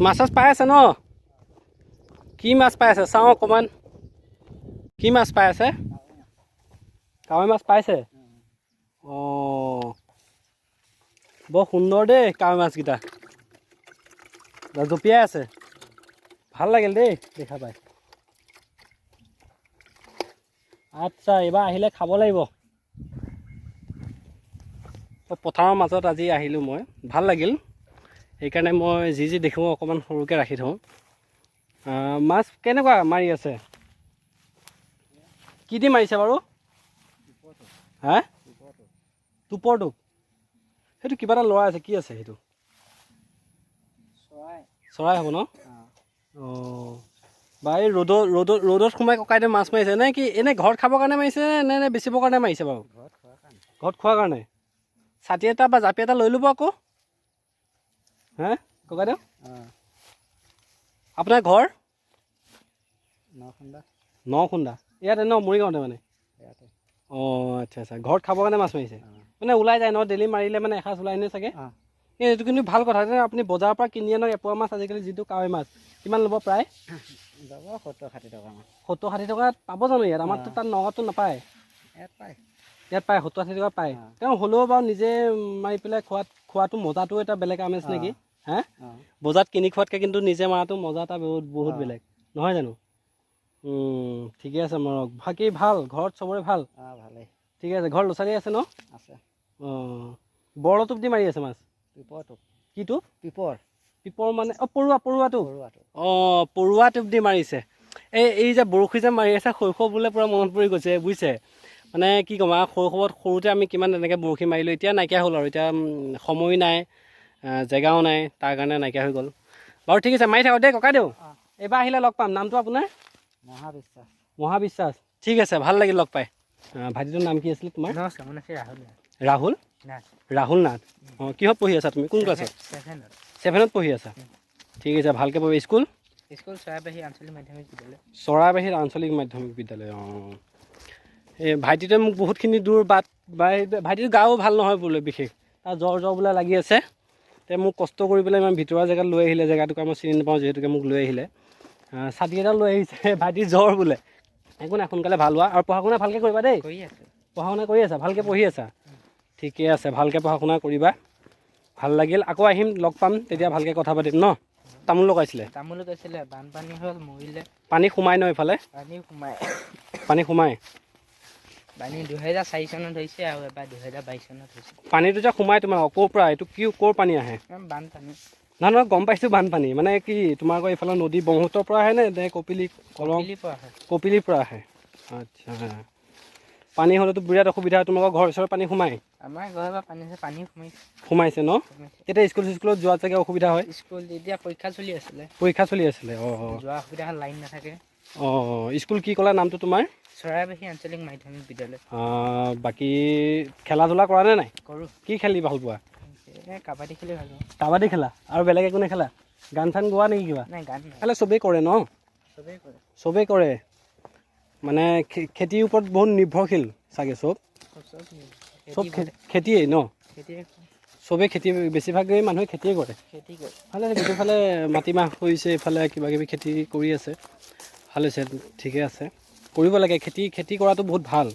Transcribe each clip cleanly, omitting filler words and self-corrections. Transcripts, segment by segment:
মাছ চাছ পাই আছে ন? কি মাছ পাই আছে চাওঁ অকণমান। কি মাছ পাই আছে? কাৱৈ মাছ পাইছে। অঁ, বৰ সুন্দৰ দেই কাৱৈ মাছকেইটা, জঁপিয়াই আছে। ভাল লাগিল দেই দেখা পাই। আচ্ছা, এইবাৰ আহিলে খাব লাগিব। পথাৰৰ মাজত আজি আহিলোঁ মই, ভাল লাগিল। সেইকাৰণে মই যি যি দেখোঁ অকণমান সৰুকৈ ৰাখি থওঁ। মাছ কেনেকুৱা মাৰি আছে? কি দি মাৰিছে বাৰু? হা, টোপৰ টোপ। সেইটো কিবা এটা লৰাই আছে, কি আছে সেইটো? চৰাই হ'ব ন? অঁ, বা এই ৰ'দত সোমাই ককাইদেউ মাছ মাৰিছে নে কি? এনেই ঘৰত খাবৰ কাৰণে মাৰিছে নে নে বেচিবৰ কাৰণে মাৰিছে বাৰু? ঘৰত খোৱাৰ কাৰণে। ছাতি এটা বা জাপি এটা লৈ ল'ব আকৌ। হে ককাইদেউ, আপোনাৰ ঘৰ? নখুন্দা, ইয়াতে ন? মৰিগাঁৱতে মানে? অঁ, আচ্ছা আচ্ছা। ঘৰত খাবৰ কাৰণে মাছ মাৰিছে মানে? ওলাই যায় ন ডেইলি মাৰিলে মানে এসাঁজ ওলাই নে চাগে? এই এইটো কিন্তু ভাল কথা যে আপুনি বজাৰৰ পৰা কিনি আনক এপোৱা মাছ, আজিকালি যিটো কাৱৈ মাছ কিমান ল'ব প্ৰায়? 70-60 টকা। 70-60 টকাত পাব জানো ইয়াত? আমাৰতো তাত নগাঁৱততো নাপায়। ইয়াত পায়। ইয়াত পায়, 70-60 টকা পায়। তেওঁ হ'লেও বাৰু নিজে মাৰি পেলাই খোৱাটো মজাটো এটা বেলেগ আমেজ নেকি? হে, বজাৰত কিনি খোৱাতকৈ কিন্তু নিজে মাৰাটো মজা এটা বহুত বহুত বেলেগ নহয় জানো? ঠিকে আছে মাৰক। বাকী ভাল? ঘৰত চবৰে ভাল? ভালেই। ঠিকে আছে। ঘৰত ল'ৰা ছোৱালী আছে ন? আছে। অঁ, বৰল টোপ দি মাৰি আছে মাছ? পিপৰটো। কি টোপ? পিপৰ। পিপৰ মানে? অঁ, পৰুৱা, পৰুৱা টোপ। পৰুৱাটো। অঁ, পৰুৱা টোপ দি মাৰিছে। এই এই যে বৰশী যে মাৰি আছে, শৈশৱ বোলে পূৰা মনত পৰি গৈছে বুজিছে। মানে কি ক'ম আৰু, শৈশৱত সৰুতে আমি কিমান তেনেকৈ বৰশী মাৰিলোঁ। এতিয়া নাইকিয়া হ'ল আৰু, এতিয়া সময়ো নাই, জেগাও নাই, তাৰ কাৰণে নাইকিয়া হৈ গ'ল। বাৰু ঠিক আছে, মাৰি থাকক দেই ককাইদেউ। এইবাৰ আহিলে লগ পাম। নামটো আপোনাৰ? মহাবিশ্বাস। মহাবিশ্বাস, ঠিক আছে, ভাল লাগিল লগ পাই। ভাইটিটোৰ নাম কি আছিলে তোমাৰ? নমস্কাৰ, মোৰ নাম ৰাহুল। ৰাহুল নাথ। ৰাহুল নাথ। অঁ, কিহত পঢ়ি আছা তুমি? কোন ক্লাছত? ছেভেনত। ছেভেনত পঢ়ি আছা। ঠিক আছে, ভালকৈ পঢ়ি। স্কুল? স্কুল চৰাইবাহী আঞ্চলিক মাধ্যমিক বিদ্যালয়। চৰাইবাহীৰ আঞ্চলিক মাধ্যমিক বিদ্যালয়। অঁ, এই ভাইটিটোৱে মোক বহুতখিনি দূৰ বাট, ভাইটিটোৰ গাও ভাল নহয় বোলে বিশেষ, তাৰ জ্বৰ জ্বৰ বোলে লাগি আছে। তে মোক কষ্ট কৰি পেলাই ইমান ভিতৰুৱা জেগাত লৈ আহিলে, জেগাটোকে মই চিনি নাপাওঁ যিহেতুকে মোক লৈ আহিলে। ছাতি এটা লৈ আহিছে, ভাইটিৰ জ্বৰ বোলে। একো নাই, সোনকালে ভাল হোৱা আৰু পঢ়া শুনা ভালকৈ কৰিবা দেই। কৰি আছোঁ। পঢ়া শুনা কৰি আছা? ভালকৈ পঢ়ি আছা? ঠিকে আছে, ভালকৈ পঢ়া শুনা কৰিবা। ভাল লাগিল, আকৌ আহিম, লগ পাম, তেতিয়া ভালকৈ কথা পাতিম ন। তামোল লগাইছিলে? তামোল লগাইছিলে, বানপানী হ'ল, মৰিলে। পানী সোমাই ন এইফালে? পানী সোমাই। পানী সোমাই। পানী 2004 চনত হৈছে আৰু এবাৰ 2022 চনত হৈছে। পানীটো যে সোমাই তোমাৰ ক'ৰ পৰা, এইটো কি ক'ৰ পানী আহে? বানপানী। নহয় নহয়, গম পাইছোঁ বানপানী মানে কি, তোমালোকৰ এইফালে নদী ব্ৰহ্মপুত্ৰৰ পৰা আহে নে নে কপিলি কলং? কপিলিৰ পৰা হয়। কপিলিৰ পৰা আহে। আচ্ছা, পানী হ'লেতো বিৰাট অসুবিধা হয়। তোমালোকৰ ঘৰ ওচৰৰ পানী সোমায়? আমাৰ ঘৰৰ পৰা পানী আছে, পানী সোমাইছে। সোমাইছে ন? সোমাইছে। তেতিয়া স্কুল চিস্কুলত যোৱাত চাগে অসুবিধা হয়? স্কুল তেতিয়া পৰীক্ষা চলি আছিলে। পৰীক্ষা চলি আছিলে, অঁ অঁ। যোৱা অসুবিধা হ'ল, লাইন নাথাকে। অঁ, স্কুল কি ক'লা নামটো তোমাৰ? চৰাইবাহী আঞ্চলিক মাধ্যমিক বিদ্যালয়। বাকী খেলা ধূলা কৰা নে নাই? কৰোঁ। কি খেলি ভাল পোৱা? এই কাবাডী খেলি ভাল পাওঁ। কাবাডী খেলা আৰু বেলেগ একো নেখেলা? গান চান গোৱা নেকি কিবা? নাই, গান নাই। খেলে চবেই কৰে ন? চবেই কৰে। চবেই কৰে মানে খেতিৰ ওপৰত বহুত নিৰ্ভৰশীল চাগে চব। চব। চব খেতিয়েই ন? খেতিয়ে। চবেই খেতি, বেছিভাগেই মানুহে খেতিয়ে কৰে। খেতি কৰে। ভালে আছে, গোটেইফালে মাটিমাহ কৰিছে, এইফালে কিবা কিবি খেতি কৰি আছে। ভাল হৈছে, ঠিকে আছে, কৰিব লাগে খেতি। খেতি কৰাটো বহুত ভাল।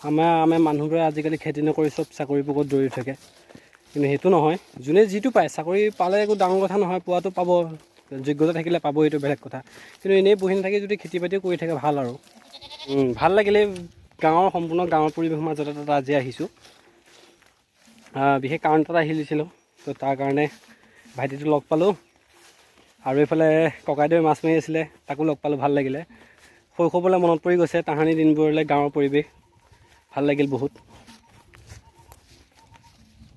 আমাৰ মানুহবোৰে আজিকালি খেতি নকৰি চব চাকৰি পোকত দৌৰি থাকে, কিন্তু সেইটো নহয়। যোনে যিটো পায়, চাকৰি পালে একো ডাঙৰ কথা নহয়, পোৱাটো পাব, যোগ্যতা থাকিলে পাব, এইটো বেলেগ কথা। কিন্তু এনেই বহি নাথাকি যদি খেতি বাতিও কৰি থাকে ভাল আৰু। ভাল লাগিলে গাঁৱৰ সম্পূৰ্ণ গাঁৱৰ পৰিৱেশৰ মাজত এটা আজি আহিছোঁ। বিশেষ কাৰণ এটাত আহি দিছিলোঁ, তো তাৰ কাৰণে ভাইটিটো লগ পালোঁ আৰু এইফালে ককাইদেৱে মাছ মাৰি আছিলে, তাকো লগ পালোঁ, ভাল লাগিলে। শৈশৱলৈ মনত পৰি গৈছে, তাহানি দিনবোৰলৈ, গাঁৱৰ পৰিৱেশ ভাল লাগিল বহুত।